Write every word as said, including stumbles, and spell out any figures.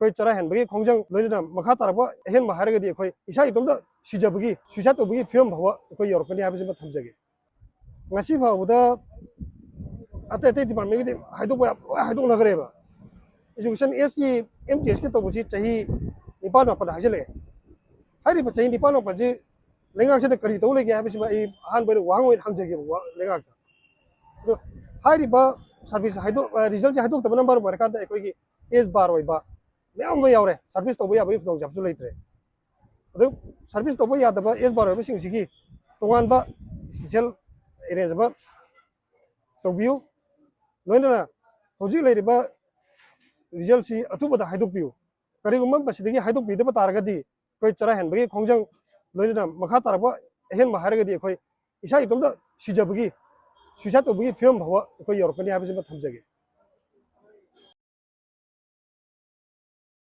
ꯑꯩꯈꯣꯏ ꯆꯔꯥ ꯍꯦꯟꯕꯒꯤ ꯈꯣꯡꯖꯪ, ꯂꯣꯏꯅꯅ ꯃꯈꯥ ꯇꯥꯔꯛꯄ ꯑꯍꯦꯟꯕ ꯍꯥꯏꯔꯒꯗꯤ ꯑꯩꯈꯣꯏ ꯏꯁꯥ ꯏꯇꯣꯝꯇ ꯁꯤꯖꯕꯒꯤ, ꯁꯨꯏꯁꯥꯏꯠ ꯇꯧꯕꯒꯤ ꯐꯤꯕꯝ ꯐꯥꯎꯕ ꯑꯩꯈꯣꯏ ꯌꯧꯔꯛꯀꯅꯤ ꯍꯥꯏꯕꯁꯤꯃ ꯊꯝꯖꯒꯦ꯫ ꯉꯁꯤ ꯐꯥꯎꯕꯗ ꯑꯇꯩ ꯑꯇꯩ ꯗꯤꯄꯥꯔꯠꯃꯦꯟꯒꯤꯗꯤ ꯍꯥꯏꯗꯣꯛꯄ ꯌꯥꯕ ꯂꯣꯏ ꯍꯥꯏꯗꯣꯛꯅꯈ꯭ꯔꯦꯕ꯫ ꯏꯖꯨꯀꯦꯁꯟ ꯑꯦꯖꯀꯤ, ꯑꯦꯝ ꯇꯤ ꯑꯦꯁꯀꯤ ꯇꯧꯕꯁꯤ ꯆꯍꯤ ꯅꯤꯄꯥꯟ ꯃꯥꯄꯟ ꯍꯥꯏꯖꯜꯂꯛꯑꯦ꯫ ꯍꯥꯏꯔꯤꯕ ꯆꯍꯤ ꯅꯤꯄꯥꯟ ꯃꯥꯄꯟꯁꯤ ꯂꯩꯉꯥꯛꯁꯤꯗ ꯀꯔꯤ ꯇꯧ ꯂꯩꯒꯦ ꯍꯥꯏꯕꯁꯤꯃ ꯑꯩ ꯑꯍꯥꯟꯕ ꯑꯣꯏꯅ ꯋꯥꯍꯪ ꯑꯣꯏꯅ ꯍꯪꯖꯒꯦꯕ, ꯋꯥ-, ꯂꯩꯉꯥꯛꯇ꯫ ꯑꯗꯣ ꯍꯥꯏꯔꯤꯕ ꯁꯥꯔꯚꯤꯁ ꯍꯥꯏꯗꯣꯛ-, ꯑ, ꯔꯤꯖꯜꯁꯦ ꯍꯥꯏꯗꯣꯛꯇꯕꯅ ꯃꯔꯝ ꯑꯣꯏꯔꯀꯥꯟꯗ ꯑꯩꯈꯣꯏꯒꯤ ꯑꯦꯖ ꯕꯥꯔ ꯑꯣꯏꯕ ꯃꯌꯥꯝ ꯑꯃ ꯌꯥꯎꯔꯦ, ꯁꯥꯔꯚꯤꯁ ꯇꯧꯕ ꯌꯥꯕꯒꯤ ꯈꯨꯗꯣꯡꯆꯥꯕꯁꯨ ꯂꯩꯇ꯭ꯔꯦ꯫ ꯑꯗꯨ ꯁꯥꯔꯚꯤꯁ ꯇꯧꯕ ꯌꯥꯗꯕ ꯑꯦꯖ ꯕꯥꯔ ꯑꯣꯏꯕꯁꯤꯡꯁꯤꯒꯤ ꯇꯣꯉꯥꯟꯕ ꯏꯁꯄꯤꯁꯦꯜ ꯑꯦꯔꯦꯟꯖ ꯑꯃ ꯇꯧꯕꯤꯌꯨ꯫ ꯂꯣꯏꯅꯅ ꯍꯧꯖꯤꯛ ꯂꯩꯔꯤꯕ ꯔꯤꯖꯜꯁꯤ ꯑꯊꯨꯕꯗ ꯍꯥꯏꯗꯣꯛꯄꯤꯌꯨ꯫ ꯀꯔꯤꯒꯨꯝꯕ ꯃꯁꯤꯗꯒꯤ ꯍꯥꯏꯗꯣꯛꯄꯤꯗꯕ ꯇꯥꯔꯒꯗꯤ ꯑꯩꯈꯣꯏ ꯆꯔꯥ ꯍꯦꯟꯕꯒꯤ ꯈꯣꯡꯖꯪ, ꯂꯣꯏꯅꯅ ꯃꯈꯥ ꯇꯥꯔꯛꯄ ꯑꯍꯦꯟꯕ ꯍꯥꯏꯔꯒꯗꯤ ꯑꯩꯈꯣꯏ ꯏꯁꯥ ꯏꯇꯣꯝꯇ ꯁꯤꯖꯕꯒꯤ, ꯁꯨꯏꯁꯥꯏꯠ ꯇꯧꯕꯒꯤ ꯐꯤꯕꯝ ꯐꯥꯎꯕ ꯑꯩꯈꯣꯏ ꯌꯧꯔꯛꯀꯅꯤ ꯍꯥꯏꯕꯁꯤꯃ ꯊꯝꯖꯒꯦ꯫